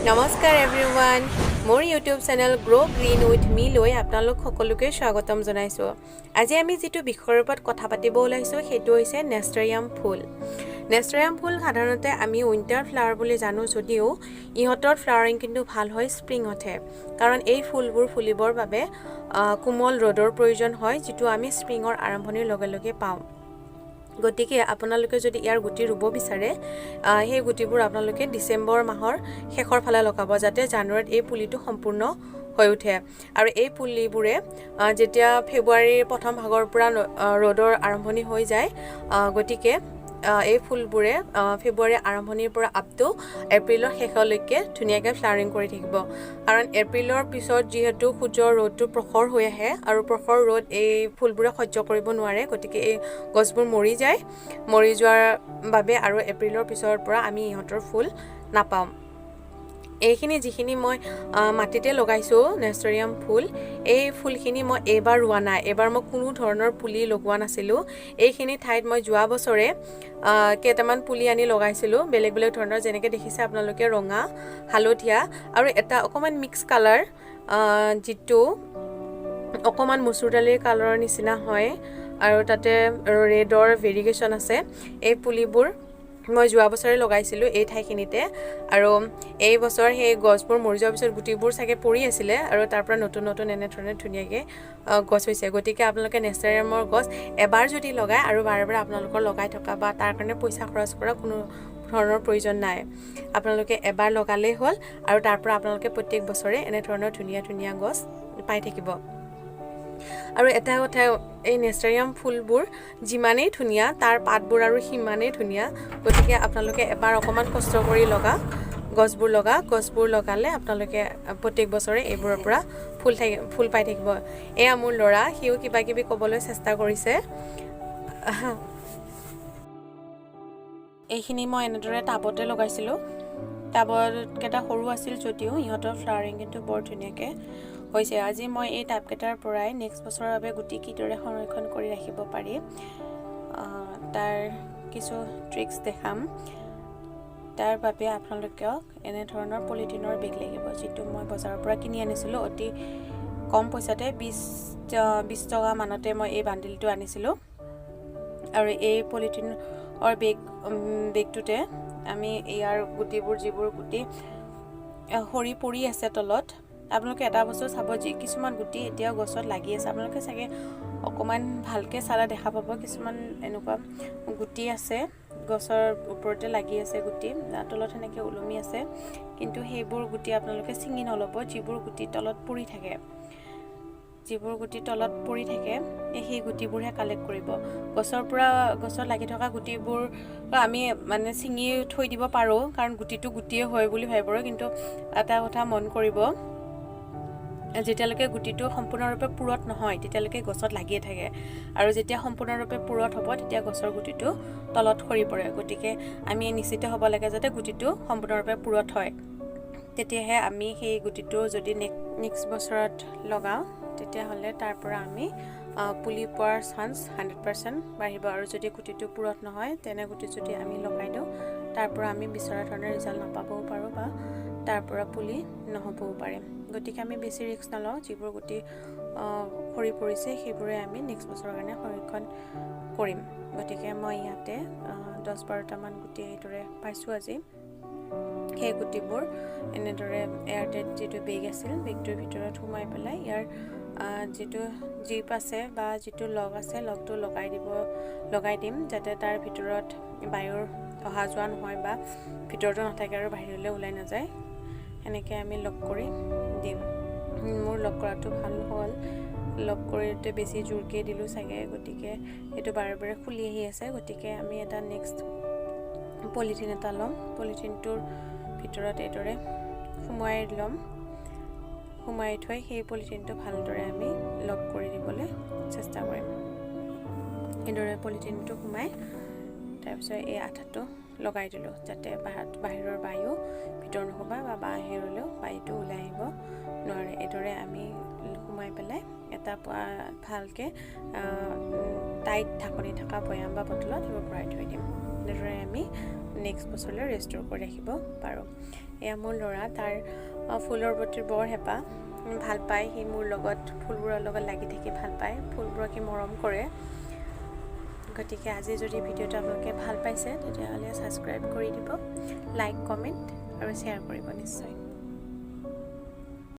নমস্কাৰ এভৰিৱান, মোৰ YouTube channel grow green with me লৈ আপোনালোক সকলোকে স্বাগতম জনাইছোঁ। আজি আমি যিটো বিষয়ৰ ওপৰত কথা পাতিব ওলাইছোঁ, সেইটো হৈছে নেষ্টৰিয়াম ফুল। নেষ্টৰিয়াম ফুল সাধাৰণতে আমি উইণ্টাৰ ফ্লাৱাৰ বুলি জানো যদিও ইহঁতৰ ফ্লাৱাৰিং কিন্তু ভাল হয় স্প্ৰিঙতহে, কাৰণ এই ফুলবোৰ ফুলিবৰ বাবে কোমল ৰ'দৰ প্ৰয়োজন হয়, যিটো আমি স্প্ৰিঙৰ আৰম্ভণিৰ লগে লগে পাওঁ। গতিকে আপোনালোকে যদি ইয়াৰ গুটি ৰুব বিচাৰে, সেই গুটিবোৰ আপোনালোকে ডিচেম্বৰ মাহৰ শেষৰ ফালে লগাব, যাতে জানুৱাৰীত এই পুলিটো সম্পূৰ্ণ হৈ উঠে। আৰু এই পুলিবোৰে যেতিয়া ফেব্ৰুৱাৰীৰ প্ৰথম ভাগৰ পৰা ৰ'দৰ আৰম্ভণি হৈ যায়, গতিকে এই ফুলবোৰে ফেব্ৰুৱাৰীৰ আৰম্ভণিৰ পৰা আপ টু এপ্ৰিলৰ শেষলৈকে ধুনীয়াকৈ ফ্লাৱাৰিং কৰি থাকিব। কাৰণ এপ্ৰিলৰ পিছত যিহেতু সূৰ্যৰ ৰ'দটো প্ৰখৰ হৈ আহে আৰু প্ৰখৰ ৰ'দ এই ফুলবোৰে সহ্য কৰিব নোৱাৰে, গতিকে এই গছবোৰ মৰি যায়। মৰি যোৱাৰ বাবে আৰু এপ্ৰিলৰ পিছৰ পৰা আমি ইহঁতৰ ফুল নাপাওঁ। এইখিনি যিখিনি মই মাটিতে লগাইছোঁ নেষ্টৰিয়াম ফুল, এই ফুলখিনি মই এইবাৰ ৰোৱা নাই। এইবাৰ মই কোনো ধৰণৰ পুলি লগোৱা নাছিলোঁ। এইখিনি ঠাইত মই যোৱা বছৰে কেইটামান পুলি আনি লগাইছিলোঁ, বেলেগ বেলেগ ধৰণৰ, যেনেকৈ দেখিছে আপোনালোকে ৰঙা, হালধীয়া আৰু এটা অকণমান মিক্স কালাৰ, যিটো অকণমান মচুৰ দালিৰ কালাৰৰ নিচিনা হয় আৰু তাতে ৰেডৰ ভেৰিগেশ্যন আছে। এই পুলিবোৰ মই যোৱা বছৰে লগাইছিলোঁ এই ঠাইখিনিতে আৰু এই বছৰ সেই গছবোৰ মৰি যোৱাৰ পিছত গুটিবোৰ চাগে পৰি আছিলে আৰু তাৰ পৰা নতুন নতুন এনেধৰণে ধুনীয়াকৈ গছ হৈছে। গতিকে আপোনালোকে নেচাৰিয়ামৰ গছ এবাৰ যদি লগায় আৰু বাৰে বাৰে আপোনালোকৰ লগাই থকা বা তাৰ কাৰণে পইচা খৰচ কৰা কোনো ধৰণৰ প্ৰয়োজন নাই। আপোনালোকে এবাৰ লগালেই হ'ল আৰু তাৰ পৰা আপোনালোকে প্ৰত্যেক বছৰে এনেধৰণৰ ধুনীয়া ধুনীয়া গছ পাই থাকিব। আৰু এটা কথা, এই নেচাৰিয়াম ফুলবোৰ যিমানেই ধুনীয়া, তাৰ পাতবোৰ আৰু সিমানেই ধুনীয়া। গতিকে আপোনালোকে এবাৰ অকণমান কষ্ট কৰি গছবোৰ লগালে আপোনালোকে প্ৰত্যেক বছৰে এইবোৰৰ পৰা ফুল পাই থাকিব। এয়া মোৰ ল'ৰা, সিও কিবা কিবি ক'বলৈ চেষ্টা কৰিছে। এইখিনি মই এনেদৰে টাবতে লগাইছিলোঁ। টাবকেইটা সৰু আছিল যদিও ইহঁতৰ ফ্লাৱাৰিং কিন্তু বৰ ধুনীয়াকৈ হৈছে। আজি মই এই টাবকেইটাৰ পৰাই নেক্সট বছৰৰ বাবে গুটি কিদৰে সংৰক্ষণ কৰি ৰাখিব পাৰি, তাৰ কিছু ট্ৰিক্স দেখাম। তাৰ বাবে আপোনালোকক এনেধৰণৰ পলিথিনৰ বেগ লাগিব, যিটো মই বজাৰৰ পৰা কিনি আনিছিলোঁ অতি কম পইচাতে। 20 টকা মানতে মই এই বান্ডিলটো আনিছিলোঁ। আৰু এই পলিথিনৰ বেগটোতে আমি ইয়াৰ গুটিবোৰ, যিবোৰ গুটি সৰি পৰি আছে তলত, আপোনালোকে এটা বস্তু চাব, যি কিছুমান গুটি এতিয়াও গছত লাগি আছে। আপোনালোকে চাগে অকণমান ভালকৈ চালে দেখা পাব, কিছুমান এনেকুৱা গুটি আছে, গছৰ ওপৰতে লাগি আছে গুটি, তলত সেনেকৈ ওলমি আছে। কিন্তু সেইবোৰ গুটি আপোনালোকে ছিঙি নল'ব। যিবোৰ গুটি তলত পৰি থাকে, সেই গুটিবোৰহে কালেক্ট কৰিব। গছৰ পৰা, গছত লাগি থকা গুটিবোৰ আমি মানে ছিঙি থৈ দিব পাৰোঁ, কাৰণ গুটিটো গুটিয়ে হয় বুলি ভাবিব পাৰোঁ। কিন্তু এটা কথা মন কৰিব, যেতিয়ালৈকে গুটিটো সম্পূৰ্ণৰূপে পুৰঠ নহয়, তেতিয়ালৈকে গছত লাগিয়ে থাকে আৰু যেতিয়া সম্পূৰ্ণৰূপে পুৰঠ হ'ব, তেতিয়া গছৰ গুটিটো তলত সৰি পৰে। গতিকে আমি নিশ্চিত হ'ব লাগে যাতে গুটিটো সম্পূৰ্ণৰূপে পুৰঠ হয়। তেতিয়াহে আমি সেই গুটিটো যদি নেক্সট বছৰত লগাওঁ, তেতিয়াহ'লে তাৰ পৰা আমি পুলি পোৱাৰ চান্স 100% বাঢ়িব। আৰু যদি গুটিটো পুৰঠ নহয়, তেনে গুটি যদি আমি লগাই দিওঁ, তাৰ পৰা আমি বিচৰা ধৰণে ৰিজাল্ট নাপাবও পাৰোঁ বা তাৰ পৰা পুলি নহ'বও পাৰে। গতিকে আমি বেছি ৰিস্ক নলওঁ। যিবোৰ গুটি সৰি পৰিছে, সেইবোৰে আমি নেক্সট বছৰৰ কাৰণে সংৰক্ষণ কৰিম। গতিকে মই ইয়াতে 10-12টামান গুটি এইদৰে পাইছোঁ আজি। সেই গুটিবোৰ এনেদৰে এয়াৰটাইট যিটো বেগ আছিল, বেগটোৰ ভিতৰত সোমাই পেলাই ইয়াৰ যিটো জিপ আছে বা যিটো লক আছে, লকটো লগাই দিম, যাতে তাৰ ভিতৰত বায়ুৰ অহা যোৱা নহয় বা ভিতৰতো নাথাকে আৰু বাহিৰলৈ ওলাই নাযায়। সেনেকৈ আমি লক কৰি দিম। মোৰ লক কৰাটো ভাল হ'ল, লক কৰোঁতে বেছি জোৰকৈ দিলোঁ চাগে, গতিকে সেইটো বাৰে বাৰে খুলি আহি আছে। গতিকে আমি এটা নেক্সট পলিথিন এটা ল'ম। পলিথিনটোৰ ভিতৰত এইদৰে সোমোৱাই ল'ম। সোমাই থৈ সেই পলিথিনটো ভালদৰে আমি লক কৰি দিবলৈ চেষ্টা কৰিম। এইদৰে পলিথিনটো সোমাই তাৰপিছত এই আঠাটো লগাই দিলোঁ, যাতে বাহিৰৰ বায়ু ভিতৰ নোসোমায় বা বাহিৰলৈও বায়ুটো ওলাই আহিব নোৱাৰে। এইদৰে আমি সোমাই পেলাই এটা ভালকৈ টাইট ঢাকনি থকা বৈয়াম বা বটলত সেইবোৰ ভৰাই থৈ দিম। তেনেদৰে আমি নেক্সট বছৰলৈ ৰেষ্ট'ৰ কৰি ৰাখিব পাৰোঁ। এয়া মোৰ ল'ৰা, তাৰ ফুলৰ প্ৰতি বৰ হেঁপাহ, ভাল পায় সি মোৰ লগত, ফুলবোৰৰ লগত লাগি থাকি ভাল পায়, ফুলবোৰক সি মৰম কৰে। গতিকে আজি যদি ভিডিঅ'টো আপোনালোকে ভাল পাইছে, তেতিয়াহ'লে ছাবস্ক্ৰাইব কৰি দিব, লাইক, কমেণ্ট আৰু শ্বেয়াৰ কৰিব নিশ্চয়।